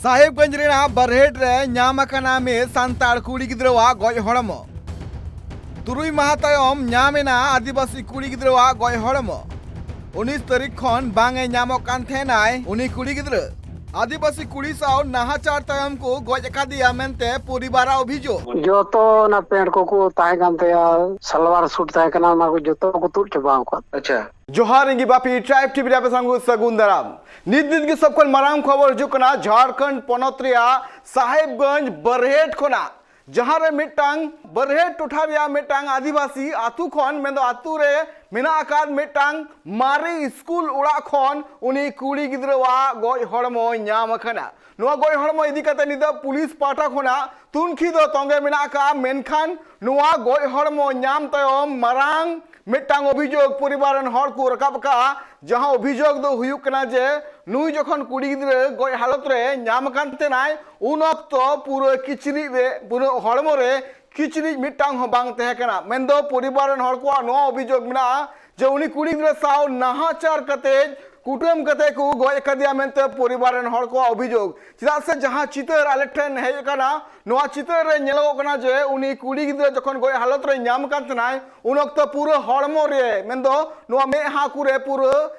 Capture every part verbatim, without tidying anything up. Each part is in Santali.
ᱥᱟᱦᱮᱵᱽᱜᱚᱸᱡᱽ ᱨᱮᱱᱟᱜ ᱵᱟᱨᱦᱮᱴ ᱨᱮ ᱧᱟᱢ ᱟᱠᱟᱱᱟ ᱢᱤᱫ ᱥᱟᱱᱛᱟᱲ ᱠᱩᱲᱤ ᱜᱤᱫᱽᱨᱟᱹᱣᱟᱜ ᱜᱚᱡ ᱦᱚᱲᱢᱚ᱾ ᱛᱩᱨᱩᱭ ᱢᱟᱦᱟ ᱛᱟᱭᱚᱢ ᱧᱟᱢ ᱮᱱᱟ ᱟᱹᱫᱤᱵᱟᱹᱥᱤ ᱠᱩᱲᱤ ᱜᱤᱫᱽᱨᱟᱹᱣᱟᱜ ᱜᱚᱡ ᱦᱚᱲᱢᱚ᱾ ᱩᱱᱤᱥ ᱛᱟᱹᱨᱤᱠᱷ ᱠᱷᱚᱱ ᱵᱟᱝ ᱮ ᱧᱟᱢᱚᱜ ᱠᱟᱱ ᱛᱟᱦᱮᱱᱟᱭ ᱩᱱᱤ ᱠᱩᱲᱤ ᱜᱤᱫᱽᱨᱟᱹ᱾ ᱟᱹᱫᱤᱵᱟᱹᱥᱤ ᱠᱩᱲᱤ ᱥᱟᱶ ᱱᱟᱦᱟᱪᱟᱨ ᱛᱟᱭᱚᱢ ᱠᱚ ᱜᱚᱡ ᱟᱠᱟᱫᱮᱭᱟ ᱢᱮᱱᱛᱮ ᱯᱚᱨᱤᱵᱟᱨᱟᱜ ᱚᱵᱷᱤᱡᱳᱜ᱾ ᱡᱚᱛᱚ ᱚᱱᱟ ᱯᱮᱱᱴ ᱠᱚᱠᱚ ᱛᱟᱦᱮᱸ ᱠᱟᱱ ᱛᱟᱭᱟ, ᱥᱟᱞᱣᱟᱨ ᱥᱩᱴ ᱛᱟᱦᱮᱸ ᱠᱟᱱᱟ, ᱚᱱᱟ ᱠᱚ ᱡᱚᱛᱚ ᱠᱚ ᱛᱩᱫ ᱪᱟᱵᱟ ᱟᱠᱟᱫ᱾ ᱟᱪᱪᱷᱟ᱾ ᱡᱚᱦᱟᱨ, ᱤᱧ ᱜᱮ ᱵᱟᱯᱤ, ᱴᱨᱟᱭᱤᱵᱽ ᱴᱤᱵᱷᱤ ᱨᱮ ᱟᱯᱮ ᱥᱟᱱᱟᱢ ᱠᱚ ᱥᱟᱹᱜᱩᱱ ᱫᱟᱨᱟᱢ᱾ ᱱᱤᱛ ᱱᱤᱛ ᱜᱮ ᱥᱚᱵ ᱠᱷᱚᱱ ᱢᱟᱨᱟᱝ ᱠᱷᱚᱵᱚᱨ ᱦᱤᱡᱩᱜ ᱠᱟᱱᱟ ᱡᱷᱟᱲᱠᱷᱚᱸᱰ ᱯᱚᱱᱚᱛ ᱨᱮᱭᱟᱜ ᱥᱟᱦᱮᱵᱽᱜᱚᱸᱡᱽ ᱵᱟᱨᱦᱮᱴ ᱠᱷᱚᱱᱟᱜ, ᱡᱟᱦᱟᱸ ᱨᱮ ᱢᱤᱫᱴᱟᱝ ᱵᱟᱨᱦᱮᱴ ᱴᱚᱴᱷᱟ ᱨᱮᱭᱟᱜ ᱢᱤᱫᱴᱟᱝ ᱟᱹᱫᱤᱵᱟᱹᱥᱤ ᱟᱹᱛᱩ ᱠᱷᱚᱱ, ᱢᱮᱱᱫᱚ ᱟᱹᱛᱩ ᱨᱮ ᱢᱮᱱᱟᱜ ᱟᱠᱟᱫ ᱢᱤᱫᱴᱟᱝ ᱢᱟᱨᱮ ᱥᱠᱩᱞ ᱚᱲᱟᱜ ᱠᱷᱚᱱ ᱩᱱᱤ ᱠᱩᱲᱤ ᱜᱤᱫᱽᱨᱟᱹᱣᱟᱜ ᱜᱚᱡ ᱦᱚᱲᱢᱚ ᱧᱟᱢ ᱟᱠᱟᱱᱟ᱾ ᱱᱚᱣᱟ ᱜᱚᱡ ᱦᱚᱲᱢᱚ ᱤᱫᱤ ᱠᱟᱛᱮ ᱱᱤᱛᱚᱜ ᱯᱩᱞᱤᱥ ᱯᱟᱦᱴᱟ ᱠᱷᱚᱱᱟᱜ ᱛᱩᱱᱠᱷᱤ ᱫᱚ ᱛᱚᱸᱜᱮ ᱢᱮᱱᱟᱜ ᱟᱠᱟᱫᱼᱟ, ᱢᱮᱱᱠᱷᱟᱱ ᱱᱚᱣᱟ ᱜᱚᱡ ᱦᱚᱲᱢᱚ ᱧᱟᱢ ᱛᱟᱭᱚᱢ ᱢᱟᱨᱟᱝ ᱢᱤᱫᱴᱟᱝ ᱚᱵᱷᱤᱡᱳᱜᱽ ᱯᱚᱨᱤᱵᱟᱨ ᱨᱮᱱ ᱦᱚᱲ ᱠᱚ ᱨᱟᱠᱟᱵ ᱟᱠᱟᱫᱼᱟ᱾ ᱡᱟᱦᱟᱸ ᱚᱵᱷᱤᱡᱳᱜᱽ ᱫᱚ ᱦᱩᱭᱩᱜ ᱠᱟᱱᱟ ᱡᱮ ᱱᱩᱭ ᱡᱚᱠᱷᱚᱱ ᱠᱩᱲᱤ ᱜᱤᱫᱽᱨᱟᱹ ᱜᱚᱡ ᱦᱟᱞᱚᱛ ᱨᱮ ᱧᱟᱢ ᱟᱠᱟᱱ ᱛᱟᱦᱮᱱᱟᱭ, ᱩᱱ ᱚᱠᱛᱚ ᱯᱩᱨᱟᱹ ᱠᱤᱪᱨᱤᱡ ᱨᱮ, ᱯᱩᱨᱟᱹ ᱦᱚᱲᱢᱚ ᱨᱮ ᱠᱤᱪᱨᱤᱡ ᱢᱤᱫᱴᱟᱝ ᱦᱚᱸ ᱵᱟᱝ ᱛᱟᱦᱮᱸ ᱠᱟᱱᱟ᱾ ᱢᱮᱱᱫᱚ ᱯᱚᱨᱤᱵᱟᱨ ᱨᱮᱱ ᱦᱚᱲ ᱠᱚᱣᱟᱜ ᱱᱚᱣᱟ ᱚᱵᱷᱤᱡᱳᱜᱽ ᱢᱮᱱᱟᱜᱼᱟ ᱡᱮ ᱩᱱᱤ ᱠᱩᱲᱤ ᱜᱤᱫᱽᱨᱟᱹ ᱥᱟᱶ ᱱᱟᱦᱟᱪᱟᱨ ᱠᱟᱛᱮ, ᱠᱩᱴᱟᱹᱢ ᱠᱟᱛᱮ ᱠᱚ ᱜᱚᱡ ᱟᱠᱟᱫᱮᱭᱟ ᱢᱮᱱᱛᱮ ᱯᱚᱨᱤᱵᱟᱨ ᱨᱮᱱ ᱦᱚᱲ ᱠᱚᱣᱟᱜ ᱚᱵᱷᱤᱡᱳᱜᱽ᱾ ᱪᱮᱫᱟᱜ ᱥᱮ ᱡᱟᱦᱟᱸ ᱪᱤᱛᱟᱹᱨ ᱟᱞᱮ ᱴᱷᱮᱱ ᱦᱮᱡ ᱟᱠᱟᱱᱟ, ᱱᱚᱣᱟ ᱪᱤᱛᱟᱹᱨ ᱨᱮ ᱧᱮᱞᱚᱜᱚᱜ ᱠᱟᱱᱟ ᱡᱮ ᱩᱱᱤ ᱠᱩᱲᱤ ᱜᱤᱫᱽᱨᱟᱹ ᱡᱚᱠᱷᱚᱱ ᱜᱚᱡ ᱦᱟᱞᱚᱛ ᱨᱮ ᱧᱟᱢ ᱟᱠᱟᱱ ᱛᱟᱦᱮᱱᱟᱭ, ᱩᱱ ᱚᱠᱛᱚ ᱯᱩᱨᱟᱹ ᱦᱚᱲᱢᱚ ᱨᱮ, ᱢᱮᱱᱫᱚ ᱱᱚᱣᱟ ᱢᱮᱫᱦᱟ ᱠᱚᱨᱮ ᱯᱩᱨᱟᱹ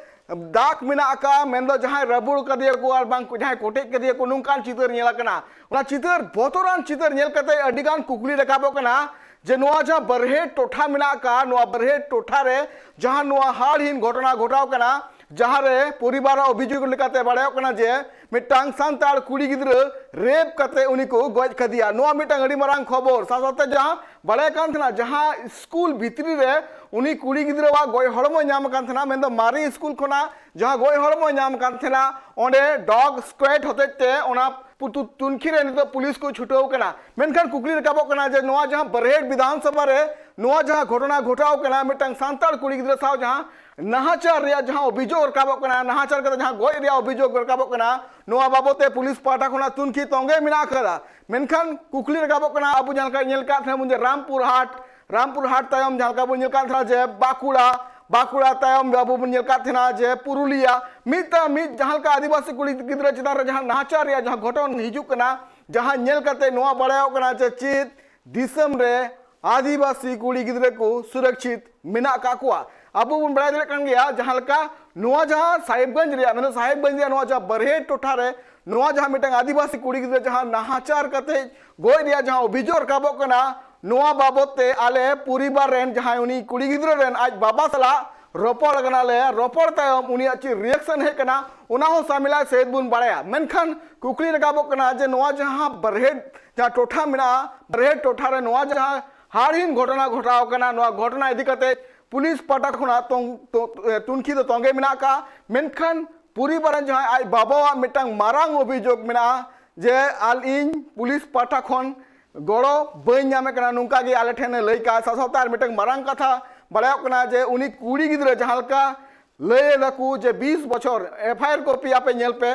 ᱫᱟᱜᱽ ᱢᱮᱱᱟᱜ ᱟᱠᱟᱫᱼᱟ, ᱢᱮᱱᱫᱚ ᱡᱟᱦᱟᱸᱭ ᱨᱟᱹᱵᱩᱲ ᱠᱟᱫᱮᱭᱟ ᱠᱚ ᱟᱨ ᱵᱟᱝ ᱡᱟᱦᱟᱸᱭ ᱠᱚᱴᱮᱡ ᱠᱟᱫᱮᱭᱟ ᱠᱚ, ᱱᱚᱝᱠᱟᱱ ᱪᱤᱛᱟᱹᱨ ᱧᱮᱞ ᱟᱠᱟᱱᱟ᱾ ᱚᱱᱟ ᱪᱤᱛᱟᱹᱨ, ᱵᱚᱛᱚᱨᱟᱱ ᱪᱤᱛᱟᱹᱨ ᱧᱮᱞ ᱠᱟᱛᱮ ᱟᱹᱰᱤ ᱜᱟᱱ ᱠᱩᱠᱞᱤ ᱨᱟᱠᱟᱵᱚᱜ ᱠᱟᱱᱟ ᱡᱮ ᱱᱚᱣᱟ ᱡᱟᱦᱟᱸ ᱵᱟᱨᱦᱮᱴ ᱴᱚᱴᱷᱟ ᱢᱮᱱᱟᱜ ᱟᱠᱟᱫ, ᱱᱚᱣᱟ ᱵᱟᱨᱦᱮᱴ ᱴᱚᱴᱷᱟ ᱨᱮ ᱡᱟᱦᱟᱸ ᱱᱚᱣᱟ ᱦᱟᱲᱦᱤᱱ ᱜᱷᱚᱴᱚᱱᱟ ᱜᱷᱚᱴᱟᱣ ᱠᱟᱱᱟ, ᱡᱟᱦᱟᱸ ᱨᱮ ᱯᱚᱨᱤᱵᱟᱨᱟᱜ ᱚᱵᱷᱤᱡᱳᱜᱽ ᱞᱮᱠᱟᱛᱮ ᱵᱟᱲᱟᱭᱚᱜ ᱠᱟᱱᱟ ᱡᱮ ᱢᱤᱫᱴᱟᱝ ᱥᱟᱱᱛᱟᱲ ᱠᱩᱲᱤ ᱜᱤᱫᱽᱨᱟᱹ ᱨᱮᱯ ᱠᱟᱛᱮ ᱩᱱᱤ ᱠᱚ ᱜᱚᱡ ᱠᱟᱫᱮᱭᱟ᱾ ᱱᱚᱣᱟ ᱢᱤᱫᱴᱟᱝ ᱟᱹᱰᱤ ᱢᱟᱨᱟᱝ ᱠᱷᱚᱵᱚᱨ᱾ ᱥᱟᱶ ᱥᱟᱶᱛᱮ ᱡᱟᱦᱟᱸ ᱵᱟᱲᱟᱭ ᱠᱟᱱ ᱛᱟᱦᱮᱱᱟ, ᱡᱟᱦᱟᱸ ᱥᱠᱩᱞ ᱵᱷᱤᱛᱨᱤ ᱨᱮ ᱩᱱᱤ ᱠᱩᱲᱤ ᱜᱤᱫᱽᱨᱟᱹᱣᱟᱜ ᱜᱚᱡ ᱦᱚᱲᱢᱚ ᱧᱟᱢ ᱟᱠᱟᱱ ᱛᱟᱦᱮᱱᱟ, ᱢᱮᱱᱫᱚ ᱢᱟᱨᱮ ᱥᱠᱩᱞ ᱠᱷᱚᱱᱟᱜ ᱡᱟᱦᱟᱸ ᱜᱚᱡ ᱦᱚᱲᱢᱚ ᱧᱟᱢ ᱟᱠᱟᱱ ᱛᱟᱦᱮᱱᱟ, ᱚᱸᱰᱮ ᱰᱚᱜ ᱥᱠᱣᱟᱰ ᱦᱚᱛᱮᱡ ᱛᱮ ᱚᱱᱟ ᱯᱩᱛᱩ-, ᱛᱩᱱᱠᱷᱤ ᱨᱮ ᱱᱤᱛᱚᱜ ᱯᱩᱞᱤᱥ ᱠᱚ ᱪᱷᱩᱴᱟᱹᱣ ᱠᱟᱱᱟ᱾ ᱢᱮᱱᱠᱷᱟᱱ ᱠᱩᱠᱞᱤ ᱨᱟᱠᱟᱵᱚᱜ ᱠᱟᱱᱟ ᱡᱮ ᱱᱚᱣᱟ ᱡᱟᱦᱟᱸ ᱵᱟᱨᱦᱮᱴ ᱵᱤᱫᱷᱟᱱ ᱥᱚᱵᱷᱟ ᱨᱮ ᱱᱚᱣᱟ ᱡᱟᱦᱟᱸ ᱜᱷᱚᱴᱚᱱᱟ ᱜᱷᱚᱴᱟᱣ ᱠᱟᱱᱟ, ᱢᱤᱫᱴᱟᱝ ᱥᱟᱱᱛᱟᱲ ᱠᱩᱲᱤ ᱜᱤᱫᱽᱨᱟᱹ ᱥᱟᱶ ᱡᱟᱦᱟᱸ ᱱᱟᱦᱟᱪᱟᱨ ᱨᱮᱭᱟᱜ ᱡᱟᱦᱟᱸ ᱚᱵᱷᱤᱡᱳᱜᱽ ᱨᱟᱠᱟᱵᱚᱜ ᱠᱟᱱᱟ, ᱱᱟᱦᱟᱪᱟᱨ ᱠᱟᱛᱮ ᱡᱟᱦᱟᱸ ᱜᱚᱡ ᱨᱮᱭᱟᱜ ᱚᱵᱷᱤᱡᱳᱜᱽ ᱨᱟᱠᱟᱵᱚᱜ ᱠᱟᱱᱟ, ᱱᱚᱣᱟ ᱵᱟᱵᱚᱛ ᱛᱮ ᱯᱩᱞᱤᱥ ᱯᱟᱦᱴᱟ ᱠᱷᱚᱱᱟᱜ ᱛᱩᱱᱠᱷᱤ ᱛᱚᱸᱜᱮ ᱢᱮᱱᱟᱜ ᱟᱠᱟᱫᱟ᱾ ᱢᱮᱱᱠᱷᱟᱱ ᱠᱩᱠᱞᱤ ᱨᱟᱠᱟᱵᱚᱜ ᱠᱟᱱᱟ, ᱟᱵᱚ ᱡᱟᱦᱟᱸ ᱞᱮᱠᱟ ᱧᱮᱞ ᱠᱟᱜ ᱛᱟᱦᱮᱸ ᱵᱚᱱ ᱡᱮ ᱨᱟᱢᱯᱩᱨ ᱦᱟᱴ, ᱨᱟᱢᱯᱩᱨ ᱦᱟᱴ ᱛᱟᱭᱚᱢ ᱡᱟᱦᱟᱸ ᱞᱮᱠᱟ ᱵᱚᱱ ᱧᱮᱞ ᱠᱟᱜ ᱛᱟᱦᱮᱸᱱᱟ ᱡᱮ ᱵᱟᱸᱠᱩᱲᱟ, ᱵᱟᱸᱠᱩᱲᱟ ᱛᱟᱭᱚᱢ ᱟᱵᱚ ᱵᱚᱱ ᱧᱮᱞ ᱠᱟᱫ ᱛᱟᱦᱮᱱᱟ ᱡᱮ ᱯᱩᱨᱩᱞᱤᱭᱟ, ᱢᱤᱫᱴᱟᱝ ᱢᱤᱫ ᱡᱟᱦᱟᱸ ᱞᱮᱠᱟ ᱟᱹᱫᱤᱵᱟᱹᱥᱤ ᱠᱩᱲᱤ ᱜᱤᱫᱽᱨᱟᱹ ᱪᱮᱛᱟᱱ ᱨᱮ ᱡᱟᱦᱟᱸ ᱱᱟᱦᱟᱪᱟᱨ ᱨᱮᱭᱟᱜ ᱡᱟᱦᱟᱸ ᱜᱷᱚᱴᱚᱱ ᱦᱤᱡᱩᱜ ᱠᱟᱱᱟ, ᱡᱟᱦᱟᱸ ᱧᱮᱞ ᱠᱟᱛᱮ ᱱᱚᱣᱟ ᱵᱟᱲᱟᱭᱚᱜ ᱠᱟᱱᱟ ᱡᱮ ᱪᱮᱫ ᱫᱤᱥᱚᱢ ᱨᱮ ᱟᱹᱫᱤᱵᱟᱹᱥᱤ ᱠᱩᱲᱤ ᱜᱤᱫᱽᱨᱟᱹ ᱠᱚ ᱥᱩᱨᱚᱠᱪᱷᱤᱛ ᱢᱮᱱᱟᱜ ᱟᱠᱟᱫ ᱠᱚᱣᱟ᱾ ᱟᱵᱚ ᱵᱚᱱ ᱵᱟᱲᱟᱭ ᱫᱟᱲᱮᱭᱟᱜ ᱠᱟᱱ ᱜᱮᱭᱟ, ᱡᱟᱦᱟᱸ ᱞᱮᱠᱟ ᱱᱚᱣᱟ ᱡᱟᱦᱟᱸ ᱥᱟᱦᱮᱵᱽᱜᱚᱸᱡᱽ ᱨᱮᱭᱟᱜ, ᱢᱮᱱᱫᱚ ᱥᱟᱦᱮᱵᱽᱜᱚᱸᱡᱽ ᱨᱮᱭᱟᱜ ᱱᱚᱣᱟ ᱡᱟᱦᱟᱸ ᱵᱟᱨᱦᱮᱴ ᱴᱚᱴᱷᱟ ᱨᱮ ᱱᱚᱣᱟ ᱡᱟᱦᱟᱸ ᱢᱤᱫᱴᱟᱝ ᱟᱹᱫᱤᱵᱟᱹᱥᱤ ᱠᱩᱲᱤ ᱜᱤᱫᱽᱨᱟᱹ ᱡᱟᱦᱟᱸ ᱱᱟᱦᱟᱪᱟᱨ ᱠᱟᱛᱮ ᱜᱚᱡ ᱨᱮᱭᱟᱜ ᱡᱟᱦᱟᱸ ᱚᱵᱷᱤᱡᱳᱜᱽ ᱨᱟᱠᱟᱵᱚᱜ ᱠᱟᱱᱟ, ᱱᱚᱣᱟ ᱵᱟᱵᱚᱛ ᱛᱮ ᱟᱞᱮ ᱯᱚᱨᱤᱵᱟᱨ ᱨᱮᱱ ᱡᱟᱦᱟᱸᱭ ᱩᱱᱤ ᱠᱩᱲᱤ ᱜᱤᱫᱽᱨᱟᱹ ᱨᱮᱱ ᱟᱡ ᱵᱟᱵᱟ ᱥᱟᱞᱟᱜ ᱨᱚᱯᱚᱲ ᱠᱟᱱᱟᱞᱮ᱾ ᱨᱚᱯᱚᱲ ᱛᱟᱭᱚᱢ ᱩᱱᱤᱭᱟᱜ ᱪᱮᱫ ᱨᱤᱭᱮᱠᱥᱚᱱ ᱦᱮᱡ ᱠᱟᱱᱟ, ᱚᱱᱟ ᱦᱚᱸ ᱥᱟᱢᱤᱞᱟ ᱥᱮᱫ ᱵᱚᱱ ᱵᱟᱲᱟᱭᱟ᱾ ᱢᱮᱱᱠᱷᱟᱱ ᱠᱩᱠᱞᱤ ᱨᱟᱠᱟᱵᱚᱜ ᱠᱟᱱᱟ ᱡᱮ ᱱᱚᱣᱟ ᱡᱟᱦᱟᱸ ᱵᱟᱨᱦᱮᱴ ᱡᱟᱦᱟᱸ ᱴᱚᱴᱷᱟ ᱢᱮᱱᱟᱜᱼᱟ, ᱵᱟᱨᱦᱮᱴ ᱴᱚᱴᱷᱟ ᱨᱮ ᱱᱚᱣᱟ ᱡᱟᱦᱟᱸ ᱦᱟᱲᱦᱤᱱ ᱜᱷᱚᱴᱚᱱᱟ ᱜᱷᱚᱴᱟᱣ ᱠᱟᱱᱟ, ᱱᱚᱣᱟ ᱜᱷᱚᱴᱚᱱᱟ ᱤᱫᱤ ᱠᱟᱛᱮ ᱯᱩᱞᱤᱥ ᱯᱟᱦᱴᱟ ᱠᱷᱚᱱᱟᱜ ᱛᱚᱝ-, ᱛᱚ-, ᱮ, ᱛᱩᱱᱠᱷᱤ ᱫᱚ ᱛᱚᱸᱜᱮ ᱢᱮᱱᱟᱜ ᱟᱠᱟᱫᱼᱟ᱾ ᱢᱮᱱᱠᱷᱟᱱ ᱯᱚᱨᱤᱵᱟᱨ ᱨᱮᱱ ᱡᱟᱦᱟᱸᱭ ᱟᱡ ᱵᱟᱵᱟᱣᱟᱜ ᱢᱤᱫᱴᱟᱝ ᱢᱟᱨᱟᱝ ᱚᱵᱷᱤᱡᱳᱜᱽ ᱢᱮᱱᱟᱜᱼᱟ ᱡᱮ ᱟᱞ-, ᱤᱧ ᱯᱩᱞᱤᱥ ᱯᱟᱦᱴᱟ ᱠᱷᱚᱱ ᱜᱚᱲᱚ ᱵᱟᱹᱧ ᱧᱟᱢᱮᱫ ᱠᱟᱱᱟ, ᱱᱚᱝᱠᱟ ᱜᱮ ᱟᱞᱮ ᱴᱷᱮᱱ ᱮ ᱞᱟᱹᱭ ᱠᱟᱜᱼᱟ᱾ ᱥᱟᱶ ᱥᱟᱶᱛᱮ ᱟᱨ ᱢᱤᱫᱴᱟᱝ ᱢᱟᱨᱟᱝ ᱠᱟᱛᱷᱟ ᱵᱟᱲᱟᱭᱚᱜ ᱠᱟᱱᱟ ᱡᱮ ᱩᱱᱤ ᱠᱩᱲᱤ ᱜᱤᱫᱽᱨᱟᱹ ᱡᱟᱦᱟᱸ ᱞᱮᱠᱟ ᱞᱟᱹᱭ ᱮᱫᱟ ᱠᱚ ᱡᱮ ᱵᱤᱥ ᱵᱚᱪᱷᱚᱨ, ᱮᱯᱷ ᱟᱭ ᱟᱨ ᱠᱚᱯᱤ ᱟᱯᱮ ᱧᱮᱞ ᱯᱮ,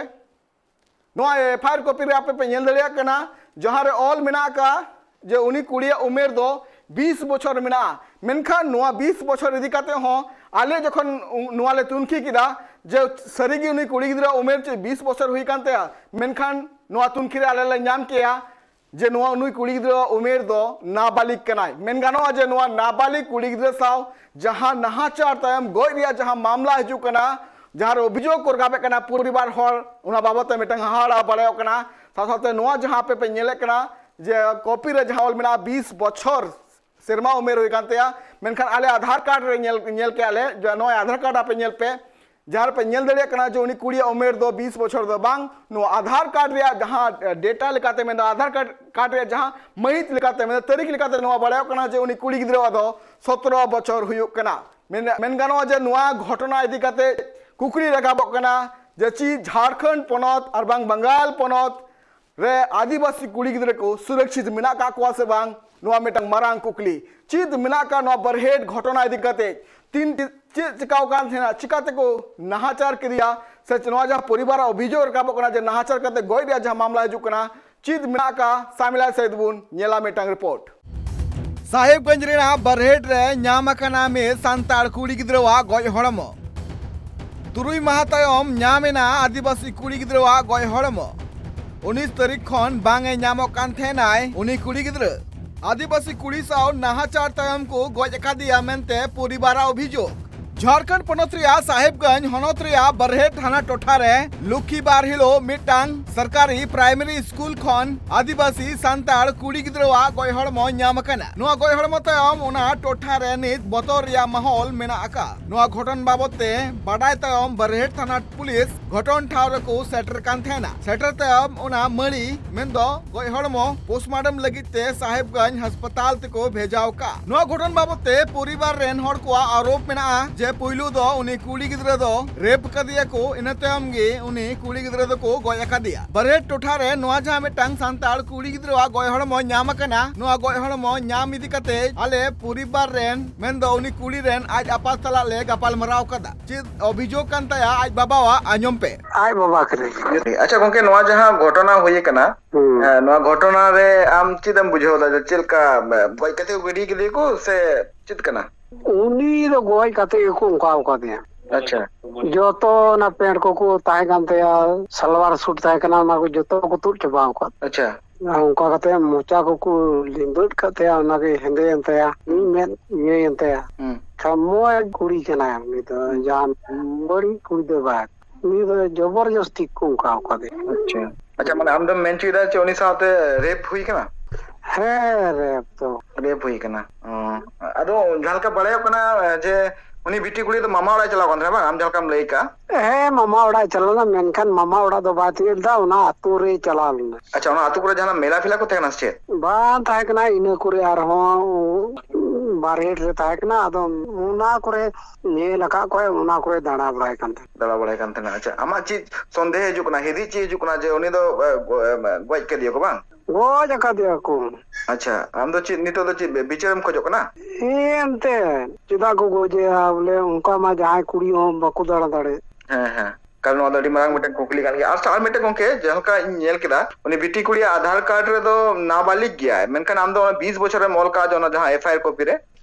ᱱᱚᱣᱟ ᱮᱯᱷ ᱟᱭ ᱟᱨ ᱠᱚᱯᱤ ᱨᱮ ᱟᱯᱮ ᱯᱮ ᱧᱮᱞ ᱫᱟᱲᱮᱭᱟᱜ ᱠᱟᱱᱟ, ᱡᱟᱦᱟᱸ ᱨᱮ ᱚᱞ ᱢᱮᱱᱟᱜ ᱟᱠᱟᱫ ᱡᱮ ᱩᱱᱤ ᱠᱩᱲᱤᱭᱟᱜ ᱩᱢᱮᱨ ᱫᱚ ᱵᱤᱥ ᱵᱚᱪᱷᱚᱨ ᱢᱮᱱᱟᱜᱼᱟ᱾ ᱢᱮᱱᱠᱷᱟᱱ ᱱᱚᱣᱟ ᱵᱤᱥ ᱵᱚᱪᱷᱚᱨ ᱤᱫᱤ ᱠᱟᱛᱮ ᱦᱚᱸ ᱟᱞᱮ ᱡᱚᱠᱷᱚᱱ ᱩ-, ᱱᱚᱣᱟ ᱞᱮ ᱛᱩᱱᱠᱷᱤ ᱠᱮᱫᱟ ᱡᱮ ᱥᱟᱹᱨᱤᱜᱮ ᱩᱱᱤ ᱠᱩᱲᱤ ᱜᱤᱫᱽᱨᱟᱹ ᱩᱢᱮᱨ ᱪᱮᱫ ᱵᱤᱥ ᱵᱚᱪᱷᱚᱨ ᱦᱩᱭ ᱠᱟᱱ ᱛᱟᱭᱟ, ᱢᱮᱱᱠᱷᱟᱱ ᱱᱚᱣᱟ ᱛᱩᱱᱠᱷᱤ ᱨᱮ ᱟᱞᱮ ᱞᱮ ᱧᱟᱢ ᱠᱮᱜᱼᱟ ᱡᱮ ᱱᱚᱣᱟ ᱱᱩᱭ ᱠᱩᱲᱤ ᱜᱤᱫᱽᱨᱟᱹ ᱩᱢᱮᱨ ᱫᱚ ᱱᱟᱵᱟᱞᱤᱜ ᱠᱟᱱᱟᱭ᱾ ᱢᱮᱱ ᱜᱟᱱᱚᱜᱼᱟ ᱡᱮ ᱱᱚᱣᱟ ᱱᱟᱵᱟᱞᱤᱜ ᱠᱩᱲᱤ ᱜᱤᱫᱽᱨᱟᱹ ᱥᱟᱶ ᱡᱟᱦᱟᱸ ᱱᱟᱦᱟᱪᱟᱨ ᱛᱟᱭᱚᱢ ᱜᱚᱡ ᱨᱮᱭᱟᱜ ᱡᱟᱦᱟᱸ ᱢᱟᱢᱞᱟ ᱦᱤᱡᱩᱜ ᱠᱟᱱᱟ, ᱡᱟᱦᱟᱸ ᱨᱮ ᱚᱵᱷᱤᱡᱳᱜᱽ ᱠᱚ ᱨᱟᱠᱟᱵᱮᱫ ᱠᱟᱱᱟ ᱯᱚᱨᱤᱵᱟᱨ ᱦᱚᱲ, ᱚᱱᱟ ᱵᱟᱵᱚᱛ ᱛᱮ ᱢᱤᱫᱴᱟᱝ ᱦᱟᱦᱟᱲᱟ ᱵᱟᱲᱟᱭᱚᱜ ᱠᱟᱱᱟ᱾ ᱥᱟᱶ ᱥᱟᱶᱛᱮ ᱱᱚᱣᱟ ᱡᱟᱦᱟᱸ ᱟᱯᱮ ᱯᱮ ᱧᱮᱞᱮᱫ ᱠᱟᱱᱟ ᱡᱮ ᱠᱚᱯᱤ ᱨᱮ ᱡᱟᱦᱟᱸ ᱚᱞ ᱢᱮᱱᱟᱜᱼᱟ ᱵᱤᱥ ᱵᱚᱪᱷᱚᱨ ᱥᱮᱨᱢᱟ ᱩᱢᱮᱨ ᱦᱩᱭ ᱠᱟᱱ ᱛᱟᱭᱟ, ᱢᱮᱱᱠᱷᱟᱱ ᱟᱞᱮ ᱟᱫᱷᱟᱨ ᱠᱟᱨᱰ ᱨᱮ ᱧᱮᱞ, ᱧᱮᱞ ᱠᱮᱜᱼᱟ ᱞᱮ ᱡᱮ ᱱᱚᱜᱼᱚᱭ ᱟᱫᱷᱟᱨ ᱠᱟᱨᱰ ᱟᱯᱮ ᱧᱮᱞ ᱯᱮ, ᱡᱟᱦᱟᱸ ᱨᱮᱯᱮ ᱧᱮᱞ ᱫᱟᱲᱮᱭᱟᱜ ᱠᱟᱱᱟ ᱡᱮ ᱩᱱᱤ ᱠᱩᱲᱤᱭᱟᱜ ᱩᱢᱮᱨ ᱫᱚ ᱵᱤᱥ ᱵᱚᱪᱷᱚᱨ ᱫᱚ ᱵᱟᱝ, ᱱᱚᱣᱟ ᱟᱫᱷᱟᱨ ᱠᱟᱨᱰ ᱨᱮᱭᱟᱜ ᱡᱟᱦᱟᱸ ᱰᱮᱴᱟ ᱞᱮᱠᱟᱛᱮ ᱢᱮᱱᱫᱚ, ᱟᱫᱷᱟᱨ ᱠᱟᱨᱰ, ᱠᱟᱨᱰ ᱨᱮᱭᱟᱜ ᱡᱟᱦᱟᱸ ᱢᱟᱹᱦᱤᱛ ᱞᱮᱠᱟᱛᱮ ᱢᱮᱱᱫᱚ, ᱛᱟᱹᱨᱤᱠᱷ ᱞᱮᱠᱟᱛᱮ ᱱᱚᱣᱟ ᱵᱟᱲᱟᱭᱚᱜ ᱠᱟᱱᱟ ᱡᱮ ᱩᱱᱤ ᱠᱩᱲᱤ ᱜᱤᱫᱽᱨᱟᱹᱣᱟᱜ ᱫᱚ ᱥᱚᱛᱨᱚ ᱵᱚᱪᱷᱚᱨ ᱦᱩᱭᱩᱜ ᱠᱟᱱᱟ᱾ ᱢᱮᱱ, ᱢᱮᱱ ᱜᱟᱱᱚᱜᱼᱟ ᱡᱮ ᱱᱚᱣᱟ ᱜᱷᱚᱴᱚᱱᱟ ᱤᱫᱤ ᱠᱟᱛᱮ ᱠᱩᱠᱞᱤ ᱨᱟᱠᱟᱵᱚᱜ ᱠᱟᱱᱟ ᱡᱮ ᱪᱮᱫ ᱡᱷᱟᱲᱠᱷᱚᱸᱰ ᱯᱚᱱᱚᱛ ᱟᱨ ᱵᱟᱝ ᱵᱟᱝᱜᱟᱞ ᱯᱚᱱᱚᱛ ᱨᱮ ᱟᱹᱫᱤᱵᱟᱹᱥᱤ ᱠᱩᱲᱤ ᱜᱤᱫᱽᱨᱟᱹ ᱠᱚ ᱥᱩᱨᱚᱠᱪᱷᱤᱛ ᱢᱮᱱᱟᱜ ᱟᱠᱟᱫ ᱠᱚᱣᱟ ᱥᱮ ᱵᱟᱝ, ᱱᱚᱣᱟ ᱢᱤᱫᱴᱟᱝ ᱢᱟᱨᱟᱝ ᱠᱩᱠᱞᱤ᱾ ᱪᱮᱫ ᱢᱮᱱᱟᱜ ᱟᱠᱟᱫ ᱱᱚᱣᱟ ᱵᱟᱨᱦᱮᱴ ᱜᱷᱚᱴᱚᱱᱟ ᱤᱫᱤ ᱠᱟᱛᱮ? ᱛᱤᱱ, ᱪᱮᱫ ᱪᱤᱠᱟᱣ ᱟᱠᱟᱱ ᱛᱟᱦᱮᱱᱟ, ᱪᱤᱠᱟ ᱛᱮᱠᱚ ᱱᱟᱦᱟᱪᱟᱨ ᱠᱮᱫᱮᱭᱟ, ᱥᱮ ᱱᱚᱣᱟ ᱡᱟᱦᱟᱸ ᱯᱚᱨᱤᱵᱟᱨᱟᱜ ᱚᱵᱷᱤᱡᱳᱜᱽ ᱨᱟᱠᱟᱵᱚᱜ ᱠᱟᱱᱟ ᱡᱮ ᱱᱟᱦᱟᱪᱟᱨ ᱠᱟᱛᱮ ᱜᱚᱡ ᱨᱮᱭᱟᱜ ᱡᱟᱦᱟᱸ ᱢᱟᱢᱞᱟ ᱦᱤᱡᱩᱜ ᱠᱟᱱᱟ, ᱪᱮᱫ ᱢᱮᱱᱟᱜ ᱟᱠᱟᱫ, ᱥᱟᱢᱤᱞᱟ ᱥᱟᱹᱦᱤᱡ ᱵᱚᱱ ᱧᱮᱞᱟ ᱢᱤᱫᱴᱟᱝ ᱨᱤᱯᱳᱨᱴ᱾ ᱥᱟᱦᱮᱵᱽᱜᱚᱸᱡᱽ ᱨᱮᱱᱟᱜ ᱵᱟᱨᱦᱮᱴ ᱨᱮ ᱧᱟᱢ ᱟᱠᱟᱱᱟ ᱢᱤᱫ ᱥᱟᱱᱛᱟᱲ ᱠᱩᱲᱤ ᱜᱤᱫᱽᱨᱟᱹᱣᱟᱜ ᱜᱚᱡ ᱦᱚᱲᱢᱚ᱾ ᱛᱩᱨᱩᱭ ᱢᱟᱦᱟ ᱛᱟᱭᱚᱢ ᱧᱟᱢ ᱮᱱᱟ ᱟᱹᱫᱤᱵᱟᱹᱥᱤ ᱠᱩᱲᱤ ᱜᱤᱫᱽᱨᱟᱹᱣᱟᱜ ᱜᱚᱡ ᱦᱚᱲᱢᱚ᱾ ᱩᱱᱤᱥ ᱛᱟᱹᱨᱤᱠᱷ ᱠᱷᱚᱱ ᱵᱟᱝ ᱮ ᱧᱟᱢᱚᱜ ᱠᱟᱱ ᱛᱟᱦᱮᱱᱟᱭ ᱩᱱᱤ ᱠᱩᱲᱤ ᱜᱤᱫᱽᱨᱟᱹ᱾ ᱟᱹᱫᱤᱵᱟᱹᱥᱤ ᱠᱩᱲᱤ ᱥᱟᱶ ᱱᱟᱦᱟᱪᱟᱨ ᱛᱟᱭᱚᱢ ᱠᱚ ᱜᱚᱡ ᱟᱠᱟᱫᱮᱭᱟ ᱢᱮᱱᱛᱮ ᱯᱚᱨᱤᱵᱟᱨᱟᱜ ᱚᱵᱷᱤᱡᱳᱜᱽ᱾ ᱡᱷᱟᱲᱠᱷᱚᱸᱰ ᱯᱚᱱᱚᱛ ᱨᱮᱭᱟᱜ ᱥᱟᱦᱮᱵᱽᱜᱚᱸᱡᱽ ᱦᱚᱱᱚᱛ ᱨᱮᱭᱟᱜ ᱵᱟᱨᱦᱮᱴ ᱛᱷᱟᱱᱟ ᱴᱚᱴᱷᱟ ᱨᱮ ᱞᱚᱠᱠᱷᱤᱵᱟᱨ ᱦᱤᱞᱳᱜ ᱢᱤᱫᱴᱟᱝ ᱥᱚᱨᱠᱟᱨᱤ ᱯᱨᱟᱭᱢᱟᱨᱤ ᱥᱠᱩᱞ ᱠᱷᱚᱱ ᱟᱹᱫᱤᱵᱟᱹᱥᱤ ᱥᱟᱱᱛᱟᱲ ᱠᱩᱲᱤ ᱜᱤᱫᱽᱨᱟᱹᱣᱟᱜ ᱜᱚᱡ ᱦᱚᱲᱢᱚ ᱧᱟᱢ ᱟᱠᱟᱱᱟ᱾ ᱱᱚᱣᱟ ᱜᱚᱡ ᱦᱚᱲᱢᱚ ᱛᱟᱭᱚᱢ ᱚᱱᱟ ᱴᱚᱴᱷᱟ ᱨᱮ ᱱᱤᱛ ᱵᱚᱛᱚᱨ ᱨᱮᱭᱟᱜ ᱢᱟᱦᱚᱞ ᱢᱮᱱᱟᱜ ᱟᱠᱟᱫ᱾ ᱱᱚᱣᱟ ᱜᱷᱚᱴᱚᱱ ᱵᱟᱵᱚᱛ ᱛᱮ ᱵᱟᱰᱟᱭ ᱛᱟᱭᱚᱢ ᱵᱟᱨᱦᱮᱴ ᱛᱷᱟᱱᱟ ᱯᱩᱞᱤᱥ ᱜᱷᱚᱴᱚᱱ ᱴᱷᱟᱶ ᱨᱮᱠᱚ ᱥᱮᱴᱮᱨ ᱠᱟᱱ ᱛᱟᱦᱮᱱᱟ᱾ ᱥᱮᱴᱮᱨ ᱛᱟᱭᱚᱢ ᱚᱱᱟ ᱢᱟᱹᱲᱤ ᱢᱮᱱᱫᱚ ᱜᱚᱡ ᱦᱚᱲᱢᱚ ᱯᱳᱥᱴᱢᱟᱨᱴᱚᱢ ᱞᱟᱹᱜᱤᱫ ᱛᱮ ᱥᱟᱦᱮᱵᱽᱜᱚᱸᱡᱽ ᱦᱟᱥᱯᱟᱛᱟᱞ ᱛᱮᱠᱚ ᱵᱷᱮᱡᱟᱣ ᱠᱟᱜ᱾ ᱱᱚᱣᱟ ᱜᱷᱚᱴᱚᱱ ᱵᱟᱵᱚᱛ ᱛᱮ ᱯᱚᱨᱤᱵᱟᱨ ᱨᱮᱱ ᱦᱚᱲ ᱠᱚᱣᱟᱜ ᱟᱨᱳᱯ ᱢᱮᱱᱟᱜᱼᱟ ᱡᱮ ᱯᱩᱭᱞᱩ ᱫᱚ ᱩᱱᱤ ᱠᱩᱲᱤ ᱜᱤᱫᱽᱨᱟᱹ ᱫᱚ ᱨᱮᱯ ᱠᱟᱫᱮᱭᱟ ᱠᱚ, ᱤᱱᱟᱹ ᱛᱟᱭᱚᱢ ᱜᱮ ᱩᱱᱤ ᱠᱩᱲᱤ ᱜᱤᱫᱽᱨᱟᱹ ᱫᱚᱠᱚ ᱜᱚᱡ ᱟᱠᱟᱫᱮᱭᱟ᱾ ᱵᱟᱨᱦᱮᱴ ᱴᱚᱴᱷᱟ ᱨᱮ ᱱᱚᱣᱟ ᱡᱟᱦᱟᱸ ᱢᱤᱫᱴᱟᱝ ᱥᱟᱱᱛᱟᱲ ᱠᱩᱲᱤ ᱜᱤᱫᱽᱨᱟᱹᱣᱟᱜ ᱜᱚᱡ ᱦᱚᱲᱢᱚ ᱧᱟᱢ ᱟᱠᱟᱱᱟ, ᱱᱚᱣᱟ ᱜᱚᱡ ᱦᱚᱲᱢᱚ ᱧᱟᱢ ᱤᱫᱤ ᱠᱟᱛᱮ ᱟᱞᱮ ᱯᱚᱨᱤᱵᱟᱨ ᱨᱮᱱ ᱢᱮᱱᱫᱚ ᱩᱱᱤ ᱠᱩᱲᱤ ᱨᱮᱱ ᱟᱡ ᱟᱯᱟᱛ ᱥᱟᱞᱟᱜ ᱞᱮ ᱜᱟᱯᱟᱞ ᱢᱟᱨᱟᱣ ᱠᱟᱫᱟ᱾ ᱪᱮᱫ ᱚᱵᱷᱤᱡᱳᱜᱽ ᱠᱟᱱ ᱛᱟᱭᱟ ᱟᱡ ᱵᱟᱵᱟᱣᱟᱜ, ᱟᱸᱡᱚᱢ ᱯᱮ᱾ ᱟᱡ ᱵᱟᱵᱟ ᱠᱟᱱᱟᱭ᱾ ᱟᱪᱪᱷᱟ ᱜᱚᱝᱠᱮ, ᱱᱚᱣᱟ ᱡᱟᱦᱟᱸ ᱜᱷᱚᱴᱚᱱᱟ ᱦᱩᱭ ᱟᱠᱟᱱᱟ, ᱦᱩᱸ᱾ ᱦᱮᱸ, ᱱᱚᱣᱟ ᱜᱷᱚᱴᱚᱱᱟ ᱨᱮ ᱟᱢ ᱪᱮᱫ ᱮᱢ ᱵᱩᱡᱷᱟᱹᱣ ᱫᱟ? ᱡᱮ ᱪᱮᱫ ᱞᱮᱠᱟ, ᱮ, ᱜᱚᱡ ᱠᱟᱛᱮ ᱠᱚ ᱜᱤᱰᱤ ᱠᱮᱫᱮᱭᱟ ᱠᱚ ᱥᱮ ᱪᱮᱫ ᱠᱟᱱᱟ? ᱩᱱᱤ ᱫᱚ ᱜᱚᱡ ᱠᱟᱛᱮ ᱜᱮᱠᱚ ᱚᱱᱠᱟ ᱟᱠᱟᱫᱮᱭᱟ᱾ ᱟᱪᱪᱷᱟ᱾ ᱡᱚᱛᱚ ᱚᱱᱟ ᱯᱮᱱᱴ ᱠᱚᱠᱚ ᱛᱟᱦᱮᱸ ᱠᱟᱱ ᱛᱟᱭᱟ, ᱥᱟᱞᱣᱟᱨ ᱥᱩᱴ ᱛᱟᱦᱮᱸ ᱠᱟᱱᱟ, ᱚᱱᱟ ᱠᱚ ᱡᱚᱛᱚ ᱠᱚ ᱛᱩᱫ ᱪᱟᱵᱟ ᱟᱠᱟᱫ᱾ ᱟᱪᱪᱷᱟ᱾ ᱟᱨ ᱚᱱᱠᱟ ᱠᱟᱛᱮ ᱢᱚᱪᱟ ᱠᱚᱠᱚ ᱞᱤᱸᱵᱟᱹᱫ ᱠᱟᱜ ᱛᱟᱭᱟ, ᱚᱱᱟᱜᱮ ᱦᱮᱸᱫᱮᱭᱮᱱ ᱛᱟᱭᱟ, ᱢᱤᱫ ᱢᱮᱫ ᱤᱭᱟᱹᱭᱮᱱ ᱛᱟᱭᱟ᱾ ᱦᱩᱸ᱾ ᱠᱷᱟᱢᱚᱭ ᱠᱩᱲᱤ ᱠᱟᱱᱟᱭ ᱩᱱᱤ ᱫᱚ, ᱦᱩᱸ᱾ ᱡᱟᱦᱟᱱ ᱵᱟᱹᱲᱤᱡ ᱠᱩᱲᱤ ᱫᱚ ᱵᱟᱝ᱾ ᱩᱱᱤ ᱫᱚ ᱡᱚᱵᱚᱨᱡᱚᱥᱛᱤ ᱠᱚ ᱚᱱᱠᱟ ᱟᱠᱟᱫᱮᱭᱟ᱾ ᱟᱪᱪᱷᱟ᱾ ᱟᱪᱪᱷᱟ, ᱢᱟᱱᱮ ᱟᱢ ᱫᱚᱢ ᱢᱮᱱ ᱦᱚᱪᱚᱭᱮᱫᱟ ᱡᱮ ᱩᱱᱤ ᱥᱟᱶᱛᱮ ᱨᱮᱯ ᱦᱩᱭ ᱠᱟᱱᱟ? ᱦᱮᱸ, ᱨᱮᱯ ᱫᱚ᱾ ᱨᱮᱯ ᱦᱩᱭ ᱠᱟᱱᱟ᱾ ᱚ᱾ ᱟᱫᱚ ᱡᱟᱦᱟᱸ ᱞᱮᱠᱟ ᱵᱟᱲᱟᱭᱚᱜ ᱠᱟᱱᱟ ᱡᱮ ᱩᱱᱤ ᱵᱤᱴᱤ ᱠᱩᱲᱤ ᱫᱚ ᱢᱟᱢᱟ ᱚᱲᱟᱜ ᱮ ᱪᱟᱞᱟᱣ ᱠᱟᱱ ᱛᱟᱦᱮᱸᱱᱟ, ᱵᱟᱝ? ᱟᱢ ᱡᱟᱦᱟᱸ ᱞᱮᱠᱟᱢ ᱞᱟᱹᱭ ᱠᱟᱜ᱾ ᱦᱮᱸ, ᱢᱟᱢᱟ ᱚᱲᱟᱜ ᱮ ᱪᱟᱞᱟᱣ ᱞᱮᱱᱟ, ᱢᱮᱱᱠᱷᱟᱱ ᱢᱟᱢᱟ ᱚᱲᱟᱜ ᱫᱚ ᱵᱟᱭ ᱛᱤᱭᱳᱜ ᱞᱮᱫᱟ, ᱚᱱᱟ ᱟᱹᱛᱩ ᱨᱮᱭ ᱪᱟᱞᱟᱣ ᱞᱮᱱᱟ᱾ ᱟᱪᱪᱷᱟ, ᱚᱱᱟ ᱟᱹᱛᱩ ᱠᱚᱨᱮ ᱡᱟᱦᱟᱱᱟᱜ ᱢᱮᱞᱟ ᱯᱷᱮᱞᱟ ᱠᱚ ᱛᱟᱦᱮᱸ ᱠᱟᱱᱟ ᱥᱮ ᱪᱮᱫ? ᱵᱟᱝ ᱛᱟᱦᱮᱸ ᱠᱟᱱᱟ, ᱤᱱᱟᱹ ᱠᱚᱨᱮ ᱟᱨᱦᱚᱸ ᱵᱟᱨᱦᱮᱴ ᱨᱮ ᱛᱟᱦᱮᱸ ᱠᱟᱱᱟ, ᱟᱫᱚ ᱚᱱᱟ ᱠᱚᱨᱮ ᱧᱮᱞ ᱟᱠᱟᱫ ᱠᱚᱣᱟᱭ, ᱚᱱᱟ ᱠᱚᱨᱮ ᱫᱟᱬᱟ ᱵᱟᱲᱟᱭ ᱠᱟᱱ ᱛᱟᱦᱮᱸᱱᱟ᱾ ᱫᱟᱬᱟ ᱵᱟᱲᱟᱭ ᱠᱟᱱ ᱛᱟᱦᱮᱱᱟ᱾ ᱟᱪᱪᱷᱟ, ᱟᱢᱟᱜ ᱪᱮᱫ ᱥᱚᱱᱫᱮᱦ ᱦᱤᱡᱩᱜ ᱠᱟᱱᱟ, ᱦᱤᱫᱤᱡ ᱪᱮᱫ ᱦᱤᱡᱩᱜ ᱠᱟᱱᱟ ᱡᱮ ᱩᱱᱤ ᱫᱚ, ᱮ, ᱜᱚ-, ᱮ, ᱜᱚᱡ ᱠᱮᱫᱮᱭᱟ ᱠᱚ, ᱵᱟᱝ? ᱜᱚᱡ ᱟᱠᱟᱫᱮᱭᱟ ᱠᱚ᱾ ᱟᱪᱪᱷᱟ, ᱟᱢ ᱫᱚ ᱪᱮᱫ ᱱᱤᱛᱚᱜ ᱫᱚ ᱪᱮᱫ ᱵᱤᱪᱟᱹᱨᱮᱢ ᱠᱷᱚᱡᱚᱜ ᱠᱟᱱᱟ? ᱦᱮᱸ, ᱮᱱᱛᱮ ᱪᱮᱫᱟᱜ ᱠᱚ ᱜᱚᱡᱮᱭᱟ? ᱵᱚᱞᱮ, ᱚᱱᱠᱟ ᱢᱟ ᱡᱟᱦᱟᱸᱭ ᱠᱩᱲᱤ ᱦᱚᱸ ᱵᱟᱠᱚ ᱫᱟᱬᱟ ᱫᱟᱲᱮᱭᱟᱜ᱾ ᱦᱮᱸ, ᱦᱮᱸ᱾ ᱠᱟᱨᱚᱱ ᱱᱚᱣᱟ ᱫᱚ ᱟᱹᱰᱤ ᱢᱟᱨᱟᱝ ᱢᱤᱫᱴᱮᱱ ᱠᱩᱠᱞᱤ ᱠᱟᱱ ᱜᱮᱭᱟ᱾ ᱟᱨ ᱟᱨ ᱢᱤᱫᱴᱮᱱ ᱜᱚᱝᱠᱮ, ᱡᱟᱦᱟᱸ ᱞᱮᱠᱟ ᱤᱧ ᱧᱮᱞ ᱠᱮᱫᱟ, ᱩᱱᱤ ᱵᱤᱴᱤ ᱠᱩᱲᱤᱭᱟᱜ ᱟᱫᱷᱟᱨ ᱠᱟᱨᱰ ᱨᱮᱫᱚ ᱱᱟᱵᱟᱞᱤᱜ ᱜᱮᱭᱟᱭ, ᱢᱮᱱᱠᱷᱟᱱ ᱟᱢ ᱫᱚ ᱚᱱᱟ ᱵᱤᱥ ᱵᱚᱪᱷᱚᱨᱮᱢ ᱚᱞ ᱠᱟᱜᱼᱟ ᱡᱮ ᱚᱱᱟ ᱡᱟᱦᱟᱸ ᱮᱯᱷ ᱟᱭ ᱟᱨ ᱠᱚᱯᱤ ᱨᱮ᱾